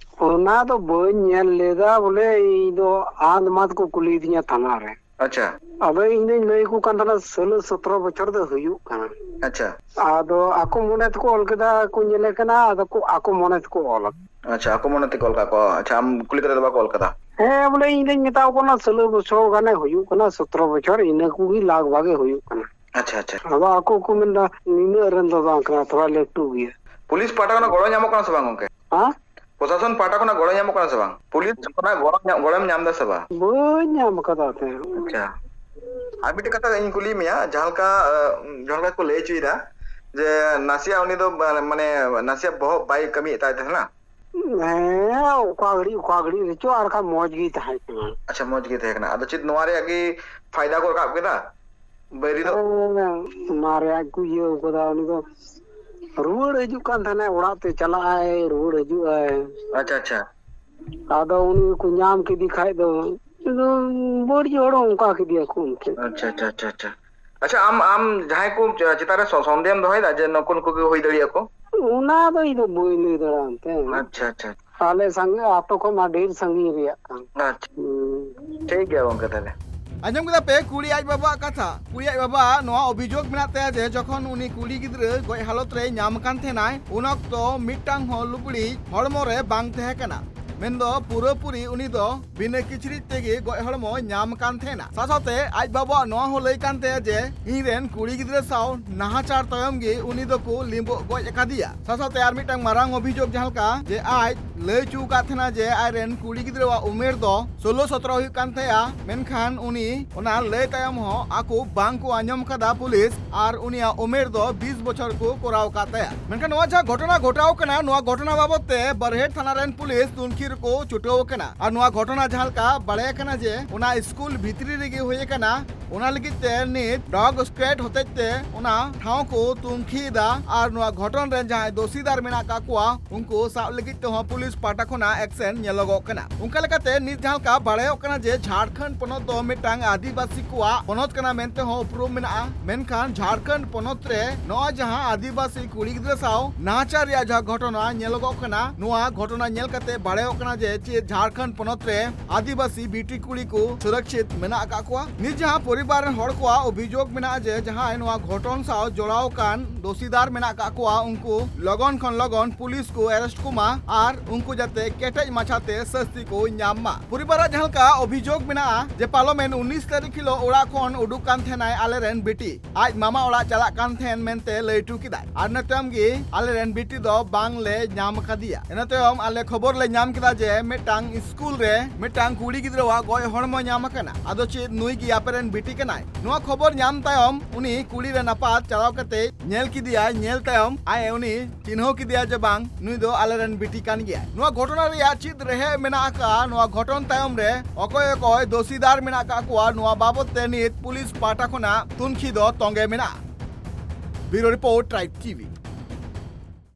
ᱚᱱᱟ ᱫᱚ ᱵᱟᱹᱧ ᱧᱮᱞ ᱞᱮᱫᱟ, ᱵᱚᱞᱮ ᱤᱧ ᱫᱚ ᱟᱸᱫ ᱢᱟᱸᱫ ᱠᱚ ᱠᱩᱞᱤᱭᱤᱫᱤᱧᱟ ᱛᱷᱟᱱᱟ ᱨᱮ᱾ ᱟᱪᱪᱷᱟ᱾ ᱟᱫᱚ ᱤᱧ ᱫᱚᱧ ᱞᱟᱹᱭ ᱟᱠᱚ ᱠᱟᱱ ᱛᱟᱦᱮᱱᱟ, ᱥᱳᱞᱳ ᱥᱚᱛᱨᱚ ᱵᱚᱪᱷᱚᱨ ᱫᱚ ᱦᱩᱭᱩᱜ ᱠᱟᱱᱟ᱾ ᱟᱪᱪᱷᱟ᱾ ᱟᱫᱚ ᱟᱠᱚ ᱢᱚᱱᱮ ᱛᱮᱠᱚ ᱚᱞ ᱠᱮᱫᱟ, ᱠᱚ ᱧᱮᱞᱮ ᱠᱟᱱᱟ, ᱟᱫᱚ ᱠᱚ, ᱟᱠᱚ ᱢᱚᱱᱮ ᱛᱮᱠᱚ ᱚᱞ ᱟᱠᱟᱫᱟ᱾ ᱟᱪᱪᱷᱟ, ᱟᱠᱚ ᱢᱚᱱᱮ ᱛᱮᱠᱚ ᱚᱞ ᱠᱟᱜ ᱠᱚ᱾ ᱟᱪᱪᱷᱟ, ᱟᱢ ᱠᱩᱞᱤ ᱠᱟᱛᱮ ᱫᱚ ᱵᱟᱠᱚ ᱚᱞ ᱠᱟᱫᱟ? ᱦᱮᱸ, ᱵᱚᱞᱮ ᱤᱧ ᱫᱚᱧ ᱢᱮᱛᱟ ᱠᱚ ᱠᱟᱱᱟ, ᱥᱳᱞᱳ ᱵᱚᱪᱷᱚᱨ ᱜᱟᱱᱮ ᱦᱩᱭᱩᱜ ᱠᱟᱱᱟ, ᱥᱚᱛᱨᱚ ᱵᱚᱪᱷᱚᱨ, ᱤᱱᱟᱹ ᱠᱚᱜᱮ ᱞᱟᱜᱽ ᱵᱷᱟᱜᱽ ᱮ ᱦᱩᱭᱩᱜ ᱠᱟᱱᱟ᱾ ᱟᱪᱪᱷᱟ, ᱟᱪᱪᱷᱟ᱾ ᱟᱫᱚ ᱟᱠᱚ ᱠᱚ ᱢᱮᱱᱫᱟ, ᱱᱤᱱᱟᱹᱜ ᱨᱮᱱ ᱫᱚ ᱵᱟᱝ ᱠᱟᱱᱟ, ᱛᱷᱚᱲᱟ ᱞᱟᱹᱴᱩ ᱜᱮᱭᱟ᱾ ᱯᱩᱞᱤᱥ ᱯᱟᱦᱴᱟ ᱠᱷᱚᱱᱟᱜ ᱜᱚᱲᱚ ᱧᱟᱢᱚᱜ ᱠᱟᱱᱟ ᱥᱮ ᱵᱟᱝ ᱜᱚᱝᱠᱮ? ᱦᱮᱸ? ᱯᱨᱚᱥᱟᱥᱚᱱ ᱯᱟᱦᱴᱟ ᱠᱷᱚᱱᱟᱜ ᱜᱚᱲᱚ ᱧᱟᱢᱚᱜ ᱠᱟᱱᱟ ᱥᱮ ᱵᱟᱝ? ᱯᱩᱞᱤᱥ ᱠᱷᱚᱱᱟᱜ ᱜᱚᱲᱚ ᱧᱟᱢ, ᱜᱚᱲᱚᱢ ᱧᱟᱢ ᱮᱫᱟ ᱥᱮ ᱵᱟᱝ? ᱵᱟᱹᱧ ᱧᱟᱢ ᱠᱟᱫᱟ ᱛᱮ᱾ ᱟᱪᱪᱷᱟ, ᱟᱨ ᱢᱤᱫᱴᱮᱡ ᱠᱟᱛᱷᱟ ᱤᱧ ᱠᱩᱞᱤ ᱢᱮᱭᱟ, ᱡᱟᱦᱟᱸ ᱞᱮᱠᱟ, ᱟᱸ, ᱡᱟᱦᱟᱸ ᱞᱮᱠᱟ ᱠᱚ ᱞᱟᱹᱭ ᱦᱚᱪᱚᱭᱮᱫᱟ ᱡᱮ ᱱᱟᱥᱮᱭᱟᱜ ᱩᱱᱤ ᱫᱚ, ᱢᱟᱱᱮ, ᱱᱟᱥᱮᱭᱟᱜ ᱵᱚᱦᱚᱜ ᱵᱟᱭ ᱠᱟᱹᱢᱤᱭᱮᱫ ᱛᱟᱭ ᱛᱟᱦᱮᱱᱟ? ᱦᱮᱸ, ᱚᱠᱟ ᱜᱷᱟᱹᱲᱤᱡ, ᱚᱠᱟ ᱜᱷᱟᱹᱲᱤᱡ ᱨᱮᱪᱚ, ᱟᱨ ᱠᱷᱟᱡ ᱢᱚᱡᱽ ᱜᱮ ᱛᱟᱦᱮᱸ ᱠᱟᱱᱟ᱾ ᱟᱪᱪᱷᱟ, ᱢᱚᱡᱽ ᱜᱮ ᱛᱟᱦᱮᱸ ᱠᱟᱱᱟ᱾ ᱟᱫᱚ ᱪᱮᱫ ᱱᱚᱣᱟ ᱨᱮᱭᱟᱜ ᱜᱮ ᱯᱷᱟᱭᱫᱟ ᱠᱚ ᱨᱟᱠᱟᱵ ᱠᱮᱫᱟ? ᱵᱟᱹᱭᱨᱤ ᱫᱚ? ᱦᱮᱸ, ᱚᱱᱟ ᱨᱮᱭᱟᱜ ᱠᱚ ᱤᱭᱟᱹ ᱠᱟᱫᱟ᱾ ᱩᱱᱤ ᱫᱚ ᱨᱩᱣᱟᱹᱲ ᱦᱤᱡᱩᱜ ᱠᱟᱱ ᱛᱟᱦᱮᱱᱟᱭ, ᱚᱲᱟᱜ ᱛᱮ ᱪᱟᱞᱟᱜ ᱟᱭ, ᱨᱩᱣᱟᱹᱲ ᱦᱤᱡᱩᱜ ᱟᱭ᱾ ᱟᱪᱪᱷᱟ, ᱟᱪᱪᱷᱟ᱾ ᱟᱫᱚ ᱩᱱᱤ ᱠᱚ ᱧᱟᱢ ᱠᱮᱫᱮ ᱠᱷᱟᱡ ᱫᱚ, ᱩᱱᱤ ᱫᱚ ᱵᱟᱹᱲᱤᱡ ᱦᱚᱲ ᱚᱱᱠᱟ ᱠᱮᱫᱮᱭᱟ ᱠᱚ ᱮᱱᱛᱮ᱾ ᱟᱪᱪᱷᱟ, ᱟᱪᱪᱷᱟ, ᱟᱪᱪᱷᱟ, ᱟᱪᱪᱷᱟ᱾ ᱟᱪᱪᱷᱟ, ᱟᱢ, ᱟᱢ ᱡᱟᱦᱟᱸᱭ ᱠᱚ ᱪᱮᱛᱟᱱ ᱨᱮ ᱥᱚ-, ᱥᱚᱱᱫᱮᱦᱚᱢ ᱫᱚᱦᱚᱭᱮᱫᱟ ᱡᱮ ᱱᱩᱠᱩ ᱱᱩᱠᱩ ᱜᱮ ᱦᱩᱭ ᱫᱟᱲᱮᱭᱟᱜᱼᱟ ᱠᱚ? ᱚᱱᱟ ᱫᱚ ᱤᱧ ᱫᱚ ᱵᱟᱹᱧ ᱞᱟᱹᱭ ᱫᱟᱲᱮᱭᱟᱜᱼᱟ ᱮᱱᱛᱮ᱾ ᱟᱪᱪᱷᱟ, ᱟᱪᱪᱷᱟ᱾ ᱟᱞᱮ ᱥᱟᱸᱜᱮ ᱟᱛᱳ ᱠᱷᱚᱱ ᱢᱟ ᱰᱷᱮᱨ ᱥᱟᱺᱜᱤᱧ ᱨᱮᱭᱟᱜ ᱠᱟᱱ᱾ ᱟᱪᱪᱷᱟ᱾ ᱦᱩᱸ᱾ ᱴᱷᱤᱠ ᱜᱮᱭᱟ ᱜᱚᱝᱠᱮ ᱛᱟᱦᱞᱮ᱾ ᱟᱸᱡᱚᱢ ᱠᱮᱫᱟ ᱯᱮ ᱠᱩᱲᱤ ᱟᱡ ᱵᱟᱵᱟᱣᱟᱜ ᱠᱟᱛᱷᱟ᱾ ᱠᱩᱲᱤ ᱟᱡ ᱵᱟᱵᱟ ᱱᱚᱣᱟ ᱚᱵᱷᱤᱡᱳᱜᱽ ᱢᱮᱱᱟᱜ ᱛᱟᱭᱟ ᱡᱮ ᱡᱚᱠᱷᱚᱱ ᱩᱱᱤ ᱠᱩᱲᱤ ᱜᱤᱫᱽᱨᱟᱹ ᱜᱚᱡ ᱦᱟᱞᱚᱛ ᱨᱮ ᱧᱟᱢ ᱠᱟᱱ ᱛᱟᱦᱮᱱᱟᱭ, ᱩᱱ ᱚᱠᱛᱚ ᱢᱤᱫᱴᱟᱝ ᱦᱚᱸ ᱞᱩᱜᱽᱲᱤᱡ ᱦᱚᱲᱢᱚ ᱨᱮ ᱵᱟᱝ ᱛᱟᱦᱮᱸ ᱠᱟᱱᱟ᱾ ᱢᱮᱱᱫᱚ ᱯᱩᱨᱟᱹᱯᱩᱨᱤ ᱩᱱᱤ ᱫᱚ ᱵᱤᱱᱟᱹ ᱠᱤᱪᱨᱤᱡ ᱛᱮᱜᱮ ᱜᱚᱡ ᱦᱚᱲᱢᱚ ᱧᱟᱢ ᱠᱟᱱ ᱛᱟᱦᱮᱱᱟ᱾ ᱥᱟᱶ ᱥᱟᱶᱛᱮ ᱟᱡ ᱵᱟᱵᱟᱣᱟᱜ ᱱᱚᱣᱟ ᱦᱚᱸ ᱞᱟᱹᱭ ᱠᱟᱱ ᱛᱟᱭᱟ ᱡᱮ ᱤᱧ ᱨᱮᱱ ᱠᱩᱲᱤ ᱜᱤᱫᱽᱨᱟᱹ ᱥᱟᱶ ᱱᱟᱦᱟᱪᱟᱨ ᱛᱟᱭᱚᱢ ᱜᱮ ᱩᱱᱤ ᱫᱚᱠᱚ ᱞᱤᱸᱵᱚᱜ ᱜᱚᱡ ᱟᱠᱟᱫᱮᱭᱟ᱾ ᱥᱟᱶ ᱥᱟᱶᱛᱮ ᱟᱨ ᱢᱤᱫᱴᱟᱝ ᱢᱟᱨᱟᱝ ᱚᱵᱷᱤᱡᱳᱜᱽ ᱡᱟᱦᱟᱸ ᱞᱮᱠᱟ ᱡᱮ ᱟᱡ ᱞᱟᱹᱭ ᱦᱚᱪᱚ ᱟᱠᱟᱫ ᱛᱟᱦᱮᱱᱟ ᱡᱮ ᱟᱡ ᱨᱮᱱ ᱠᱩᱲᱤ ᱜᱤᱫᱽᱨᱟᱹᱣᱟᱜ ᱩᱢᱮᱨ ᱫᱚ ᱥᱳᱞᱳ ᱥᱚᱛᱨᱚ ᱦᱩᱭᱩᱜ ᱠᱟᱱ ᱛᱟᱭᱟ, ᱢᱮᱱᱠᱷᱟᱱ ᱩᱱᱤ ᱚᱱᱟ ᱞᱟᱹᱭ ᱛᱟᱭᱚᱢ ᱦᱚᱸ ᱟᱠᱚ ᱵᱟᱝ ᱠᱚ ᱟᱸᱡᱚᱢ ᱠᱟᱫᱟ ᱯᱩᱞᱤᱥ, ᱟᱨ ᱩᱱᱤᱭᱟᱜ ᱩᱢᱮᱨ ᱫᱚ ᱵᱤᱥ ᱵᱚᱪᱷᱚᱨ ᱠᱚ ᱠᱚᱨᱟᱣ ᱟᱠᱟᱫ ᱛᱟᱭᱟ᱾ ᱢᱮᱱᱠᱷᱟᱱ ᱱᱚᱣᱟ ᱡᱟᱦᱟᱸ ᱜᱷᱚᱴᱚᱱᱟ ᱜᱷᱚᱴᱟᱣ ᱠᱟᱱᱟ, ᱱᱚᱣᱟ ᱜᱷᱚᱴᱚᱱᱟ ᱵᱟᱵᱚᱛ ᱛᱮ ᱵᱟᱨᱦᱮᱴ ᱛᱷᱟᱱᱟ ᱨᱮᱱ ᱯᱩᱞᱤᱥ ᱛᱩᱱᱠᱷᱤ ᱨᱮᱠᱚ ᱪᱷᱩᱴᱟᱹᱣ ᱟᱠᱟᱱᱟ᱾ ᱟᱨ ᱱᱚᱣᱟ ᱜᱷᱚᱴᱚᱱᱟ ᱡᱟᱦᱟᱸ ᱞᱮᱠᱟ ᱵᱟᱲᱟᱭ ᱟᱠᱟᱱᱟ ᱡᱮ ᱚᱱᱟ ᱥᱠᱩᱞ ᱵᱷᱤᱛᱨᱤ ᱨᱮᱜᱮ ᱦᱩᱭ ᱟᱠᱟᱱᱟ, ᱚᱱᱟ ᱞᱟᱹᱜᱤᱫ ᱛᱮ ᱱᱤᱛ ᱰᱚᱜ ᱥᱠᱣᱟᱰ ᱦᱚᱛᱮᱡ ᱛᱮ ᱚᱱᱟ ᱴᱷᱟᱶ ᱠᱚ ᱛᱩᱱᱠᱷᱤ ᱮᱫᱟ ᱟᱨ ᱱᱚᱣᱟ ᱜᱷᱚᱴᱚᱱ ᱨᱮᱱ ᱡᱟᱦᱟᱸᱭ ᱫᱳᱥᱤᱫᱟᱨ ᱢᱮᱱᱟᱜ ᱟᱠᱟᱫ ᱠᱚᱣᱟ, ᱩᱱᱠᱩ ᱥᱟᱵ ᱞᱟᱹᱜᱤᱫ ᱛᱮᱦᱚᱸ ᱯᱩᱞᱤᱥ ᱯᱟᱦᱴᱟ ᱠᱷᱚᱱᱟᱜ ᱮᱠᱥᱮᱱ ᱧᱮᱞᱚᱜᱚᱜ ᱠᱟᱱᱟ᱾ ᱚᱱᱠᱟ ᱞᱮᱠᱟᱛᱮ ᱱᱤᱛ ᱡᱟᱦᱟᱸ ᱞᱮᱠᱟ ᱵᱟᱲᱟᱭᱚᱜ ᱠᱟᱱᱟ ᱡᱮ ᱡᱷᱟᱲᱠᱷᱚᱸᱰ ᱯᱚᱱᱚᱛ ᱫᱚ ᱢᱤᱫᱴᱟᱝ ᱟᱹᱫᱤᱵᱟᱹᱥᱤ ᱠᱚᱣᱟᱜ ᱯᱚᱱᱚᱛ ᱠᱟᱱᱟ ᱢᱮᱱᱛᱮ ᱦᱚᱸ ᱩᱯᱨᱩᱢ ᱢᱮᱱᱟᱜᱼᱟ, ᱢᱮᱱᱠᱷᱟᱱ ᱡᱷᱟᱲᱠᱷᱚᱸᱰ ᱯᱚᱱᱚᱛ ᱨᱮ ᱱᱚᱣᱟ ᱡᱟᱦᱟᱸ ᱟᱹᱫᱤᱵᱟᱹᱥᱤ ᱠᱩᱲᱤ ᱜᱤᱫᱽᱨᱟᱹ ᱥᱟᱶ ᱱᱟᱦᱟᱪᱟᱨ ᱨᱮᱭᱟᱜ ᱡᱟᱦᱟᱸ ᱜᱷᱚᱴᱚᱱᱟ ᱧᱮᱞᱚᱜᱚᱜ ᱠᱟᱱᱟ, ᱱᱚᱣᱟ ᱜᱷᱚᱴᱚᱱᱟ ᱧᱮᱞ ᱠᱟᱛᱮ ᱵᱟᱲᱟᱭᱚᱜ ᱠᱟᱱᱟ ᱡᱮ ᱪᱮᱫ ᱡᱷᱟᱲᱠᱷᱚᱸᱰ ᱯᱚᱱᱚᱛ ᱨᱮ ᱟᱹᱫᱤᱵᱟᱹᱥᱤ ᱵᱤᱴᱤ ᱠᱩᱲᱤ ᱠᱚ ᱥᱩᱨᱚᱠᱪᱷᱤᱛ ᱢᱮᱱᱟᱜ ᱟᱠᱟᱫ ᱠᱚᱣᱟ᱾ ᱱᱤᱛ ᱡᱟᱦᱟᱸ ᱯᱚᱨᱤᱵᱟᱨ ᱨᱮᱱ ᱦᱚᱲ ᱠᱚᱣᱟᱜ ᱚᱵᱷᱤᱡᱳᱜᱽ ᱢᱮᱱᱟᱜᱼᱟ ᱡᱮ ᱡᱟᱦᱟᱸᱭ ᱱᱚᱣᱟ ᱜᱷᱚᱴᱚᱱ ᱥᱟᱶ ᱡᱚᱲᱟᱣ ᱟᱠᱟᱱ ᱫᱳᱥᱤᱫᱟᱨ ᱢᱮᱱᱟᱜ ᱟᱠᱟᱫ ᱠᱚᱣᱟ, ᱩᱱᱠᱩ ᱞᱚᱜᱚᱱ ᱠᱷᱚᱱ ᱞᱚᱜᱚᱱ ᱯᱩᱞᱤᱥ ᱠᱚ ᱟᱨᱮᱥᱴ ᱠᱚᱢᱟ ᱟᱨ ᱩᱱᱠᱩ ᱡᱟᱛᱮ ᱠᱮᱴᱮᱡ ᱢᱟᱪᱷᱟᱛᱮ ᱥᱟᱹᱥᱛᱤ ᱠᱚ ᱧᱟᱢ ᱢᱟ᱾ ᱯᱚᱨᱤᱵᱟᱨᱟᱜ ᱡᱟᱦᱟᱸ ᱞᱮᱠᱟ ᱚᱵᱷᱤᱡᱳᱜᱽ ᱢᱮᱱᱟᱜᱼᱟ ᱡᱮ ᱯᱟᱨᱚᱢᱮᱱ ᱩᱱᱤᱥ ᱛᱟᱹᱨᱤᱠᱷ ᱦᱤᱞᱳᱜ ᱚᱲᱟᱜ ᱠᱷᱚᱱ ᱩᱰᱩᱠ ᱠᱟᱱ ᱛᱟᱦᱮᱱᱟᱭ ᱟᱞᱮᱨᱮᱱ ᱵᱤᱴᱤ, ᱟᱡ ᱢᱟᱢᱟ ᱚᱲᱟᱜ ᱪᱟᱞᱟᱜ ᱠᱟᱱ ᱛᱟᱦᱮᱱ ᱢᱮᱱᱛᱮ ᱞᱟᱹᱭ ᱦᱚᱴᱚ ᱠᱮᱫᱟᱭ᱾ ᱟᱨ ᱤᱱᱟᱹ ᱛᱟᱭᱚᱢ ᱜᱮ ᱟᱞᱮᱨᱮᱱ ᱵᱤᱴᱤ ᱫᱚ ᱵᱟᱝ ᱞᱮ ᱧᱟᱢ ᱟᱠᱟᱫᱮᱭᱟ᱾ ᱤᱱᱟᱹ ᱛᱟᱭᱚᱢ ᱟᱞᱮ ᱠᱷᱚᱵᱚᱨ ᱞᱮ ᱧᱟᱢ ᱠᱮᱫᱟ ᱡᱮ ᱢᱤᱫᱴᱟᱝ ᱥᱠᱩᱞ ᱨᱮ ᱢᱤᱫᱴᱟᱝ ᱠᱩᱲᱤ ᱜᱤᱫᱽᱨᱟᱹᱣᱟᱜ ᱜᱚᱡ ᱦᱚᱲᱢᱚ ᱧᱟᱢ ᱟᱠᱟᱱᱟ᱾ ᱟᱫᱚ ᱪᱮᱫ ᱱᱩᱭ ᱜᱮ ᱟᱯᱮᱨᱮᱱ ᱵᱤᱴᱤ ᱠᱟᱱᱟᱭ? ᱱᱚᱣᱟ ᱠᱷᱚᱵᱚᱨ ᱧᱟᱢ ᱛᱟᱭᱚᱢ ᱩᱱᱤ ᱠᱩᱲᱤ ᱨᱮᱱ ᱟᱯᱟᱛ ᱪᱟᱞᱟᱣ ᱠᱟᱛᱮ ᱧᱮᱞ ᱠᱮᱫᱮᱭᱟᱭ᱾ ᱧᱮᱞ ᱛᱟᱭᱚᱢ ᱟᱡ ᱩᱱᱤ ᱪᱤᱱᱦᱟᱹᱣ ᱠᱮᱫᱮᱭᱟ ᱡᱮ ᱵᱟᱝ, ᱱᱩᱭ ᱫᱚ ᱟᱞᱮᱨᱮᱱ ᱵᱤᱴᱤ ᱠᱟᱱ ᱜᱮᱭᱟᱭ᱾ ᱱᱚᱣᱟ ᱜᱷᱚᱴᱚᱱᱟ ᱨᱮᱭᱟᱜ ᱪᱮᱫ ᱨᱮᱦᱮᱫ ᱢᱮᱱᱟᱜ ᱟᱠᱟᱫᱼᱟ, ᱱᱚᱣᱟ ᱜᱷᱚᱴᱚᱱ ᱛᱟᱭᱚᱢ ᱨᱮ ᱚᱠᱚᱭ ᱚᱠᱚᱭ ᱫᱳᱥᱤᱫᱟᱨ ᱢᱮᱱᱟᱜ ᱟᱠᱟᱫ ᱠᱚᱣᱟ, ᱱᱚᱣᱟ ᱵᱟᱵᱚᱛ ᱛᱮ ᱱᱤᱛ ᱯᱩᱞᱤᱥ ᱯᱟᱦᱴᱟ ᱠᱷᱚᱱᱟᱜ ᱛᱩᱱᱠᱷᱤ ᱫᱚ ᱛᱚᱸᱜᱮ ᱢᱮᱱᱟᱜᱼᱟ᱾ Bureau Report, Tribe T V.